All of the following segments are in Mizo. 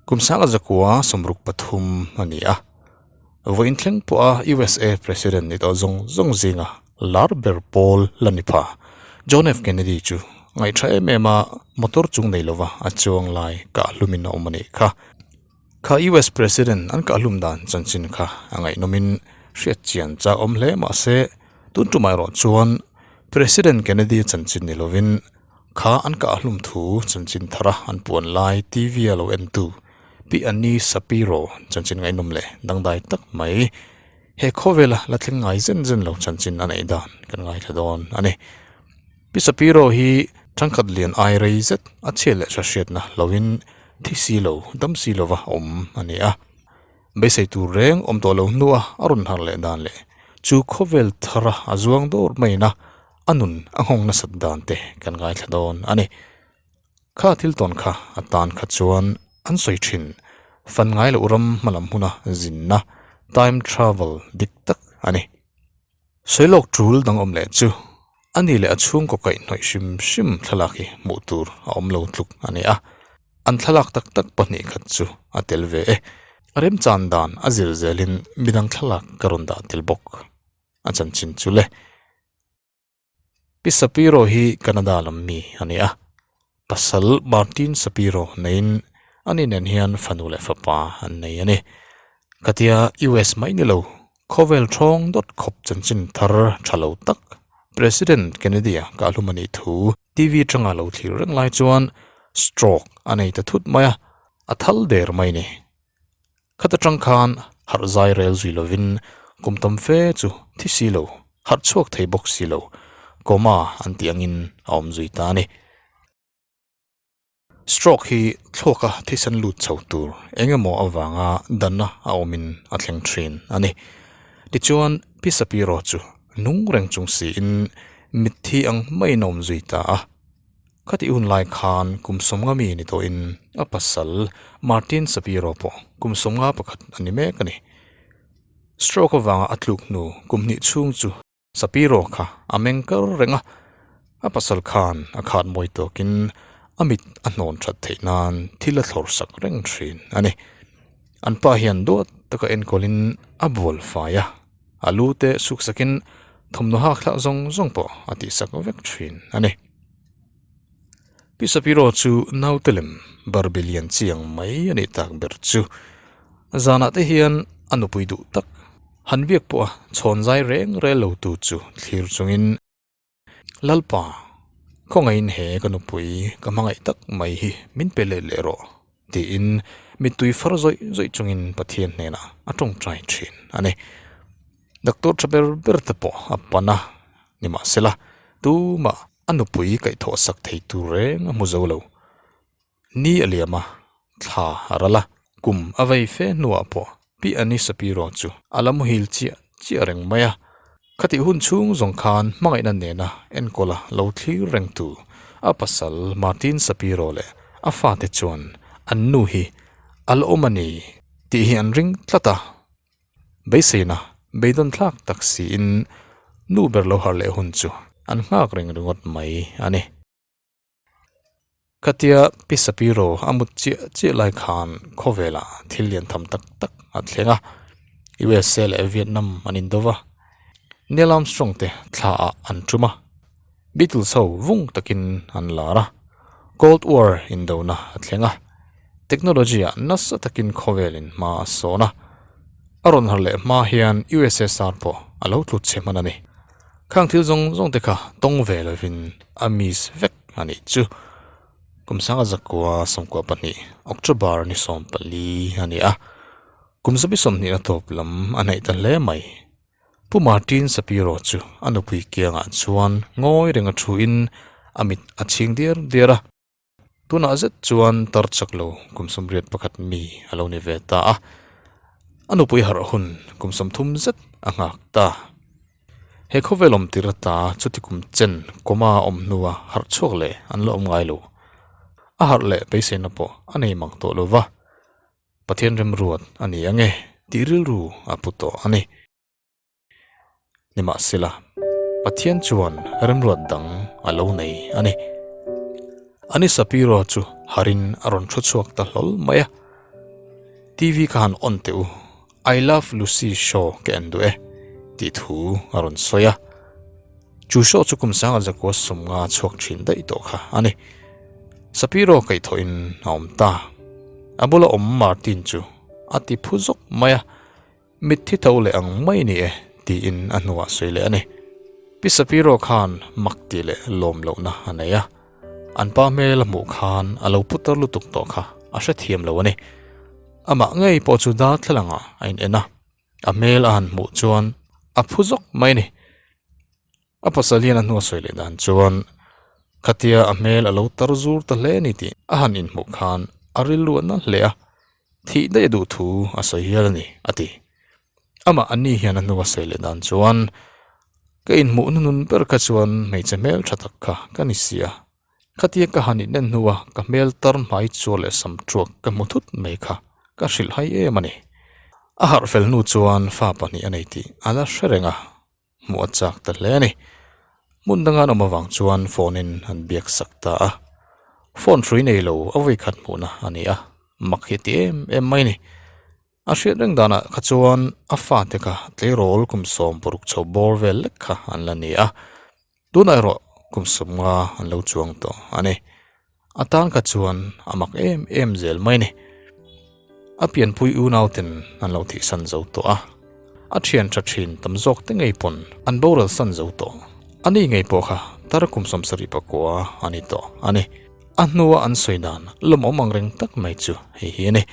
Kum sanga zakua 63 a ni a. Vawiin thleng pawha USA President ni tawh zawng zawng zinga lar ber pawl la ni pha. John F Kennedy chu ngaihṭha em em a motor chung nei lova a chuang lai kah hlumin a awm a nih kha. Kha US President an kah hlum dan chanchin kha a ngaihnawmin hriat chian chak awm hle mahse tun tumah erawh chuan President Kennedy chanchin ni lovin kha an kah hlum thu chanchin thara an puan lai TV a lo entu Pi Annie Shapiro chanchin ngaihnawm leh dangdai tak mai he khawvela la thleng ngai zen zen lo chanchin a neih dan kan ngaithla dawn a ni. Pi Shapiro hi thangkhat lian ai rei zet a chhiat leh tha hriatna loin thi si lo, dam si lova awm a ni a. Beisei tur reng awm tawh lo hnua a rawn har leh dan leh chu khawvel thara a zuang dawr maiin a, a nun a nghawng nasat dan te kan ngaithla dawn a ni. Kha thil tawn kha a tan kha chuan an sawi thin, fan ngai loh ram hmalam hmuna zinna, time travel, dik tak a ni. Sawi lawk tul dang awm leh chu a ni leh a chhungkaw kaih hnawih hrim hrim thlalak hi hmuh tur a awm lo tluk a ni a, an thlalak tak tak pahnih khat chu a tel ve e. A remchan dan a zir zelin midang thlalak ka rawn dah tel bawk a chanchin chu le. Pi Shapiro hi Canada lam mi a ni a, pasal Martin Shapiro neiin ani nen hian fanu leh fapa an nei a ni. Khatia US mai ni lo, khawvel thawng dawt khawp chanchin thar tha lo tak President Kennedy-a kahhlum a nih thu TV atanga lo thlir reng lai chuan stroke a nei ta thut mai a, a thal der mai ni. Khat atang khan harh zai rel zui lovin kum tam fe chu thi si lo, harh chhuak thei bawk si lo, coma an tih angin a awm zui ta a ni. Stroke hi thluaka thisen lut chho tur eng emaw avanga danna a awmin a thleng thin a ni. Tichuan Pi Shapiro chu nung reng chung siin mitthi ang maiin a awm zui ta a. Khati hun lai khan kum sawmnga mi ni tawhin a pasal Martin Shapiro pawh kum 51 a ni mek a ni. Stroke avanga a tluk hnu kum hnih chhung chu Shapiro kha a meng kar reng a, a pasal khan a khat mawi tawkin a mit a hnawn that theih nan thil a thlawr sak reng thin a ni. An pa hian duat taka enkawlin a bual fai a, a lu te suk sakin thawmhnaw hak thlak zawng zawng pawh a tihsak vek thin a ni. Pi Shapiro chu naute lem Barbie lian chiang mai a nih tak ber chu. Zanah te hian a nupui duh tak han biak pawh a chhawn zai reng rel lo tu chu thlir chungin Lalpa, khawngaihin he ka nupui ka hmangaih tak mai hi min pe let leh rawh tiin mittui far zawih zawih chungin Pathian hnenah a tawngtai thin a ni. Doctor tha ber ber te pawh a pan a, nimahsela tumah a nupui kaihthawh sak thei tur reng a hmu zo lo. Ni a liam a, thla a ral a, kum a vei fe hnuah pawh Pi Annie Shapiro chu a la muhil chiah chiah reng mai a. Khatih hun chhung zawng khan hmangaihna nena enkawla lo thlir rengtu a pasal Martin Shapiro leh a fate chuan an nu hi a la awm a ni tih hi an ring tlat a. Beiseina beidawn thlak tak siin nu ber lo harh leh hun chu an nghak reng ringawt mai a ni. Khatia Pi Shapiro a mut chiah chiah lai khan khawvelah thil lian tham tak tak a thleng a, USA leh Vietnam an indo va, Neil Armstrong te thla ah an tum a, Beatles ho vung takin an lar a, Cold War indona a thleng a, technology ah nasa takin khawvelin hma a sawn a, a rawn harh leh hma hian USSR pawh a lo tlut chhe hman a ni. Khang thil zawng zawng te kha tawng ve lovin a miss vek a nih chu. Kum sanga zakua 92 October ni 14 a ni a, kum 29 na tawp lam a hnaih ta hle mai. Pu Martin Shapiro chu a nupui kiangah chuan ngawi renga thuin a mit a chhing diar diar a. Tunah zet chuan tar chak lo kum 81 mi a lo ni ve ta a, a nupui harh hun kum 30 zet a nghak ta. He khawvel awm tir ata chuti kum chen coma awm hnua harh chhuak leh an la awm ngai lo. A harh leh beiseina pawh a nei mang tawh lo va, Pathian remruat a ni ange tih rilru a pu tawh a ni. Nimahsela, Pathian chuan remruat dang a lo nei a ni. Ani Shapiro chu harin a rawn thu chhuak ta hlawl mai a. TV kha han on teh u, I love Lucy show ka en duh e, tih thu a rawn sawi a. Chu show chu kum sanga zakua sawmnga chhuak thin daih tawh kha a ni. Sapiro kaihthawhin a awm ta. A bula awm Martin chu a ti phu zawk mai a. Mitthi tho leh ang mai ni e, tiin a hnuah sawi leh a ni. Pi Sapiro khan mak tih leh lawm lohna a nei a. An pa hmel a hmuh khan a lo putar lutuk tawh kha a hrethiam lo a ni. Amah ngei pawh chu darthlalangah a in en a, a hmel a han hmuh chuan a phu zawk mai a ni. A pasal hian a hnu a sawi leh dan chuan khatia a hmel a lo tar zur ta hle a ni tih a han inhmuh khan a rilru a na hle a, thih daih a duh thu a sawi hial a ni a ti. Amah Anni hian a hnu a sawi leh dan chuan ka inhmuh hnunun ber kha chuan hmeichhe hmel tha tak kha ka ni si a, khatia ka han inen hnua ka hmel tar hmai chuar leh sam thuak ka hmu thut mai kha ka hrilh hai em a ni. A harh fel hnu chuan fa pahnih a nei tih a la hre reng a. Hmuh a chak ta hle a ni. Hmun danga an awm avang chuan phone in an biak sak ta a. Phone hrui nei lo a vawi khat hmuhna a ni a, mak hi a ti em em mai a ni. A hriat reng danah kha chuan a fate kha tleirawl kum 16 chho bawr vel lek kha an la ni a, tunah erawh kum 15 an lo chuang tawh a ni. A tan kha chuan a mak em em zel mai a ni. A pianpui unauten an lo thihsan zo tawh a, a thian tha thin tam zawk te ngei pawn an boral san zo tawh. A ni ngei pawh kha tar kum 74 a ni tawh a ni. A hnua an sawi dan lawmawm ang reng tak mai chu hei hi a ni.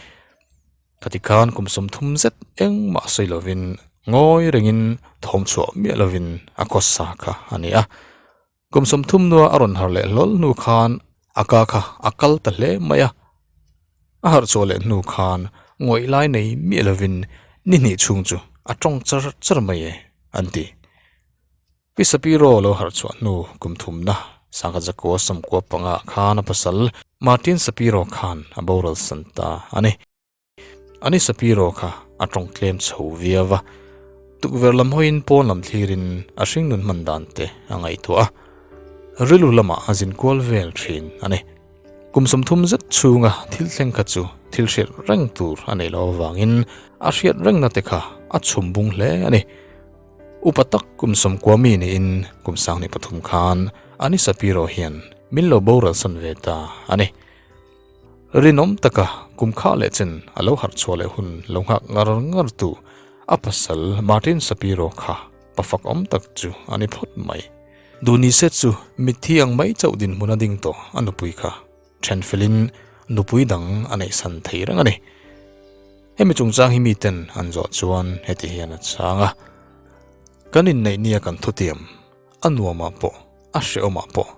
Khati khan kum 30 zet engmah sawi lovin ngawi rengin thawm chhuah miah lovin a khawsa kha a ni a. Kum 30 nua a rawn harh leh hlawl hnu khan a ka kha a kal ta hle mai a. A harh chhuah leh hnu khan ngawih lai nei miah lovin ni hnih chhung chu a tawng char char mai e an ti. Pi Sapiro lo harh chhuah hnu kum thumna sangkhat zakua 95 ah khan a pasal Martin Sapiro khan a boral san ta a ni. Ani Sapiro kha a tawng tlem chho viau va, tukverh lam hawiin pawn lam thlirin a hringnun hman dan te a ngaihtuah a, rilru lamah a zin kual vel thin a ni. Kum 30 zet chhunga thil thleng kha chu thil hriat reng tur a neih loh avangin a hriat rengna te kha a chhum bung hle a ni. Upa tak kum 90 mi niin kum 23 khan Ani Sapiro hian min lo boral san ve ta a ni. Rinawm taka kum kha leh chen a lo harh chhuah leh hun lo nghak ngar ngar tu a pasal Martin Sapiro kha pa fak awm tak chu a ni phawt mai. Duhni set chu mitthi ang mai chauh dinhmun a ding tawh a nupui kha then felin nupui dang a neihsan thei reng a ni. Hemi chungchang hi miten an zawh chuan heti hian a chhang a, Kan inneih nia kan thutiam a nuamah pawh a hrehawmah pawh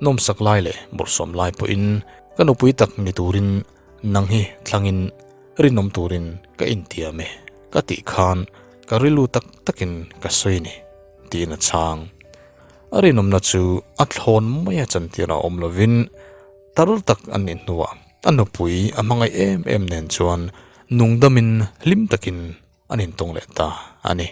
nawmsak lai leh bawrhsawm lai pawhin ka nupui tak ni turin nang hi thlangin rinawm turin ka intiam e ka tih khan ka rilru tak takin ka sawi ni tiin a chhang. A rinawmna chu a thlawn mai a chantir a awm lovin tar tak an nih hnuah a nupui a hmangaih em em nen chuan nungdamin hlim takin an intawng leh ta a ni.